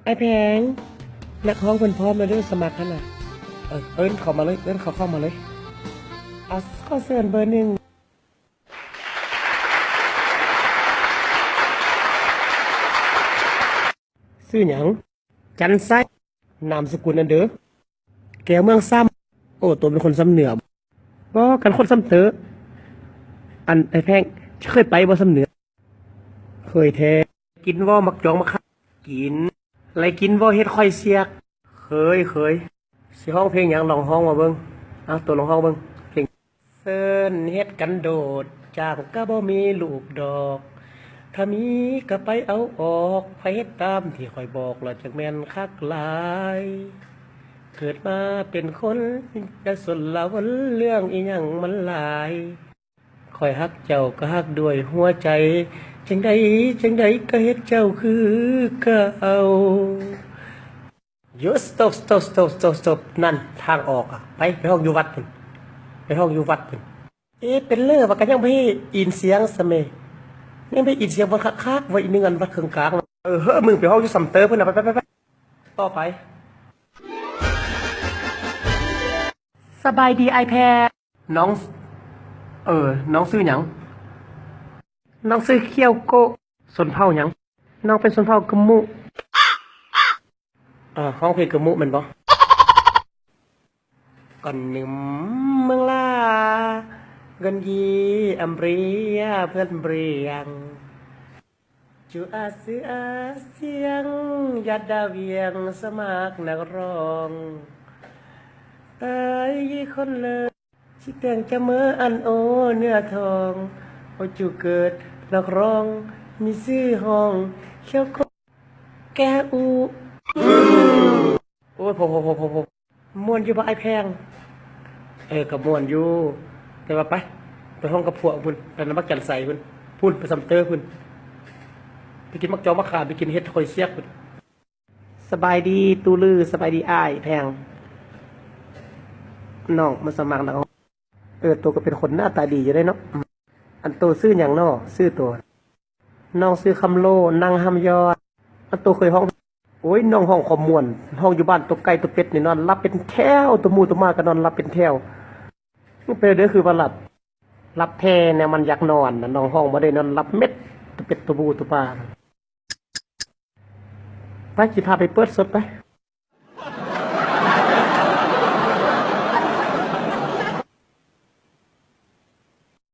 ອ້າຍແພງ ນັກຮ້ອງເພິ່ນພ້ອມແລ້ວເດີ ສະໝັກຫັ້ນນະ. ເອີ ເອີ້ນເຂົ້າມາເລີຍ ເອີ້ນເຂົາເຂົ້າມາເລີຍ. ອາ ຂໍເຊີນເບີໜຶ່ງ. ຊື່ຫຍັງ? ຈັນໄຊ ນາມສະກຸນອັນເດີ ແກ້ວເມືອງຊຳ. ໂອ້ ໂຕເປັນຄົນຊຳເໜືອບໍ? ກັນຄົນຊຳເຕີ. ອັນ ອ້າຍແພງ ເຄີຍໄປບໍ່ຊຳເໜືອ? ເຄີຍແທ້. ກິນບໍ່ໝາກຈອງໝາກຂາມ? ກິນ. ໄດ້ກິນບໍ່ເຫັດຂ້ອຍສຽກ? ເຄີຍ ເຄີຍ. ຊິຮ້ອງເພງຫຍັງ? ລອງຮ້ອງມາເບິ່ງ. ເອົາ ໂຕລອງຮ້ອງເບິ່ງ ເພງ. ເຊີນເຮັດກັນໂດດ ຈ້າງກະບໍ່ມີລູກດອກ ຖ້າມີກະໄປເອົາອອກ ໃຜເຮັດຕາມທີ່ຂ້ອຍບອກ ລະຈັ່ງແມ່ນຄັກຫຼາຍ ເກີດມາເປັນຄົນ ຢ່າສົນລະວົນ ເລື່ອງອີ່ຫຍັງມັນຫຼາຍ ຂ້ອຍຮັກເຈົ້າກະຮັກດ້ວຍຫົວໃຈ ຈັ່ງໃດຈັ່ງໃດກະເຮັດເຈົ້າຄືເກົ່າ. Yo, stop, stop, stop, stop, stop. ນັ້ນທາງອອກອະ ໄປ ໄປຮ້ອງຢູ່ວັດພຸ້ນ ໄປຮ້ອງຢູ່ວັດພຸ້ນ. ເອ ເປັນເລີວ່າ ກະຍັງບໍ່ເຫັນອີນສຽງຊະເມ ຍັງບໍ່ເຫັນອີນສຽງວັດຄັກໆ ວ່າອີໜຶ່ງອັນວັດເຄິ່ງກາງ. ເອີ ເຮີ ມຶງໄປຮ້ອງຢູ່ຊຳເຕີພຸ້ນນະ ໄປ ໄປ ໄປ ໄປ ຕໍ່ໄປ. ສະບາຍດີອ້າຍແພງ. ນ້ອງ ເອີ ນ້ອງຊື່ຫຍັງ? ນ້ອງຊື່ຂຽວໂກະ. ຊົນເຜົ່າຫຍັງ? ນ້ອງເປັນຊົນເຜົ່າກະມຸ. ອາ ຮ້ອງເພງກະມຸແມ່ນບໍ່? ກ່ອນໜຶ່ມເມືອງລາ ເງິນຢີອຳເບຍ ເພື່ອນເບຍງ ຈູອາຊືອອາຊຽງ ຢາດດາວຽງ ສະໝັກນັກຮ້ອງ ເອີຍຄົນເລີ ຊິແຕ່ງຈະເມີອັນໂອເນື້ອທອງ ໂອຈູເກີດນັກຮ້ອງ ມີຊື່ຮ້ອງ ຂຽວໂຄແກອູ ໂອ້ຍ ໂພ ໂພ ໂພ ໂພ ໂພ ມ່ວນຢູ່ບໍ່ອ້າຍແພງ? ເອີ ກະມ່ວນຢູ່ ແຕ່ວ່າໄປ ໄປຮ້ອງກັບພວກພຸ້ນ ໄປນຳບັກຈັນໄຊພຸ້ນ ພຸ້ນ ໄປຊຳເຕີພຸ້ນ ໄປກິນໝາກຈອງໝາກຂາມ ໄປກິນເຫັດຂ້ອຍສຽກພຸ້ນ. ສະບາຍດີຕູລື ສະບາຍດີອ້າຍແພງ ນ້ອງມາສະໝັກນະ. ເອີ ໂຕກະເປັນຄົນໜ້າຕາດີຢູ່ເດ້ເນາະ. ອັນໂຕຊື່ຫຍັງເນາະ? ຊື່ໂຕ ນ້ອງຊື່ຄຳໂລ ນາງຫ້າມຍອດ. ອັນໂຕເຄີຍຮ້ອງ? ໂອ້ຍ ນ້ອງຮ້ອງຄວາມມ່ວນ ຮ້ອງຢູ່ບ້ານໂຕໄກ່ໂຕເປັດນີ້ນອນຫຼັບເປັນແຖວ ໂຕໝູໂຕໝາກະນອນຫຼັບເປັນແຖວ. ເປັນເດີຄືວ່າຫຼັບ? ຫຼັບແທ້ແນວມັນຢາກນອນນະ ນ້ອງຮ້ອງບໍ່ໄດ້ນອນຫຼັບເມັດ ໂຕເປັດໂຕໝູໂຕໝາ. ໄປ ຊິພາໄປເປີດສົດໄປ.